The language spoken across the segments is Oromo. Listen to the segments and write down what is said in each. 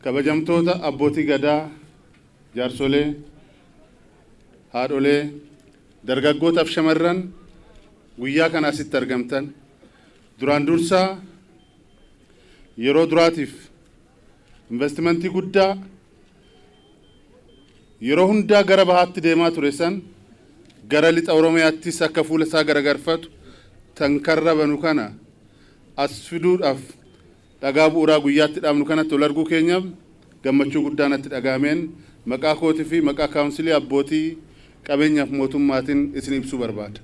Kabajamtoota abbootii Gadaa, jaarsolee, haadholee, dargaggootaaf shamarran guyyaa kana asitti argamtan, duraan dursaa yeroo duraatiif investimentii guddaa yeroo hundaa gara bahaatti deemaa ture san gara lixa Oromiyaattis akka fuula isaa garagarfatu tan karra banu kana as fiduudhaaf dhagaa bu'uuraa guyyaatti dhaabnu kanatti ol arguu keenyaaf gammachuu guddaa natti dhaga'ameen maqaa kootii fi maqaa kaawunsilii abbootii qabeenyaaf mootummaatiin isin ibsuu barbaada.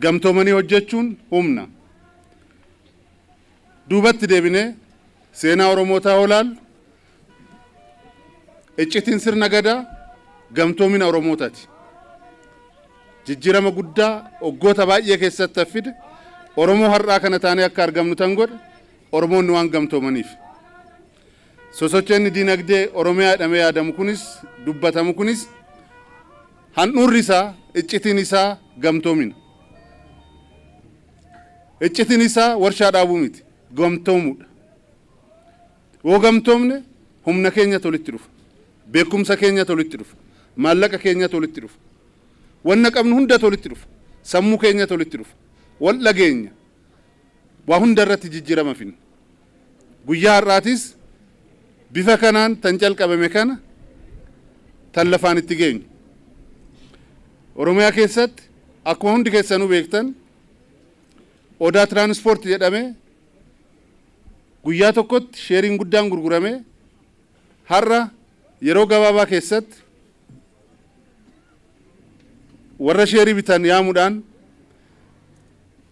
Gamtoomanii hojjechuun humna. Duubatti deebinee seenaa Oromootaa yoo ilaallu, iccitiin sirna Gadaa gamtoomina Oromootaati. Jijjiirama guddaa waggoota baay'ee keessatti fide, Oromoo har'aa kana taanee akka argamnu tan godhe Oromoonni waan gamtoomaniif. Sosocheenni diinagdee Oromiyaa jedhamee yaadamu kunis, dubbatamu kunis, handhuurri isaa, iccitiin isaa gamtoomina. Iccitiin isaa warshaa dhaabuu miti, gamtoomuudha. Yoo gamtoomne humna keenyatu walitti dhufa. Beekumsa keenyatu walitti dhufa. Maallaqa keenyatu walitti dhufa. Wanna qabnu hundatu walitti dhufa. Sammuu keenyatu walitti dhufa. Wal dhageenya. Waa hunda irratti jijjiirama finna. Guyyaa har'aatis bifa kanaan tan calqabame kana tan lafaan itti geenyu. Oromiyaa keessatti akkuma hundi keessanuu beektan, Odaa Tiraanspoorti jedhamee guyyaa tokkotti sheeriin guddaan gurgurame, har'a yeroo gabaabaa keessatti warra sheerii bitan yaamuudhaan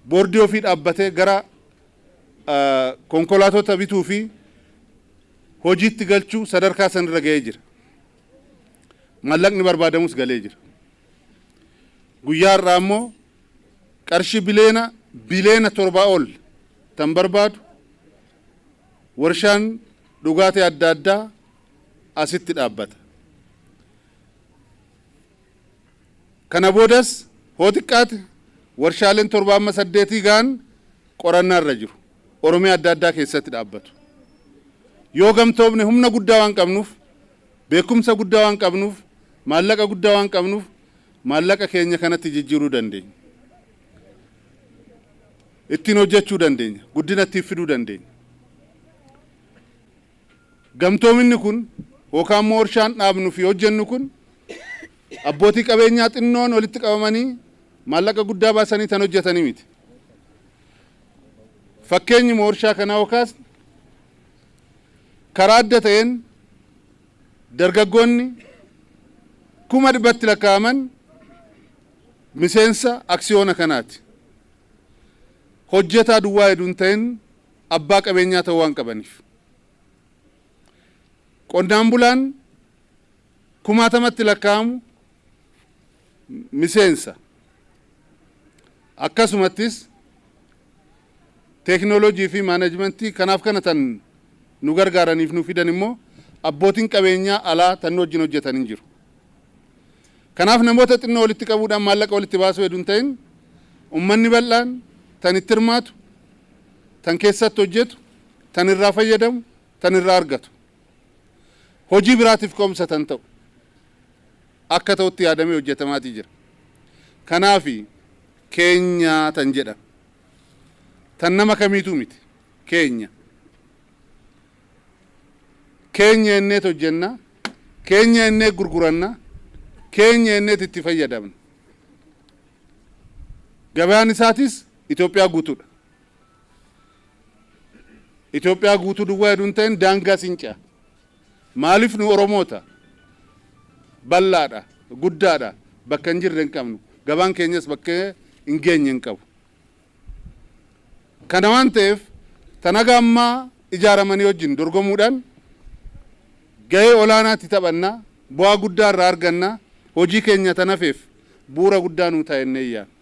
boordii ofii dhaabbatee gara konkolaatota bituu fi hojiitti galchuu sadarkaa sanirra ga'ee jira. Maallaqni barbaadamus galee jira. Guyyaa har'aa immoo qarshii bileena 7 ol tan barbaadu warshaan dhugaatii adda addaa asitti dhaabbata. Kana boodas hoo xiqqaate warshaaleen 7 amma 8 ga'an qorannaa irra jiru. Oromiyaa adda addaa keessatti dhaabbatu. Yoo gamtoomne humna guddaa waan qabnuuf, beekumsa guddaa waan qabnuuf, maallaqa guddaa waan qabnuuf, maallaqa keenya kanatti jijjiiruu dandeenya. Ittiin hojjechuu dandeenya. Guddina ittiin fiduu dandeenya. Gamtoominni kun yookaan immoo warshaan dhaabnu fi hojjennu kun abbootii qabeenyaa xinnoon walitti qabamanii maallaqa guddaa baasanii tan hojjetanii miti. Fakkeenyi warshaa kanaa yookaas karaa adda ta'een dargaggoonni 100,000tti lakkaa'aman miseensa aksiyoona kanaati. Hojjetaa duwwaa heduu hin ta'in, abbaa qabeenyaa ta'uu waan qabaniif. Qonnaan bulaan kumaatamatti lakkaa'amu miseensa. Akkasumattis teeknooloojii fi maanajimentii kanaaf kana tan nu gargaaraniif nu fidan immoo abbootiin qabeenyaa alaa tan nu wajjin hojjetan hin jiru. Kanaaf namoota xinnoo walitti qabuudhaan maallaqa walitti baasuu heduu hin ta'in, ummanni bal'aan tan itti hirmaatu, tan keessatti hojjetu, tan irraa fayyadamu, tan irraa argatu. Hojii biraatiif ka'umsa tan ta'u akka ta'utti yaadamee hojjetamaatii jira. Kanaafi keenya tan jedhame. Tan nama kamiituu miti, keenya. Keenya inneet hojjenna, keenya inneet gurguranna, keenya inneet itti fayyadamna. Gabayaan isaatis Itoophiyaa guutuudha. Itoophiyaa guutuu duwwaa heduu hin ta'in, daangaa siin ce'a. Maaliif? Nu Oromoota bal'aadha, guddaadha, bakka hin jirre hin qabnu. Gabaan keenyas bakka hin geenye hin qabu. Kana waan ta'eef tan haga ammaa ijaaramanii wajjin dorgomuudhaan gahee olaanaatti taphannaa, bu'aa guddaa irraa argannaa, hojii keenya tan hafeef bu'uura guddaa nuu ta'a jennee yaadna.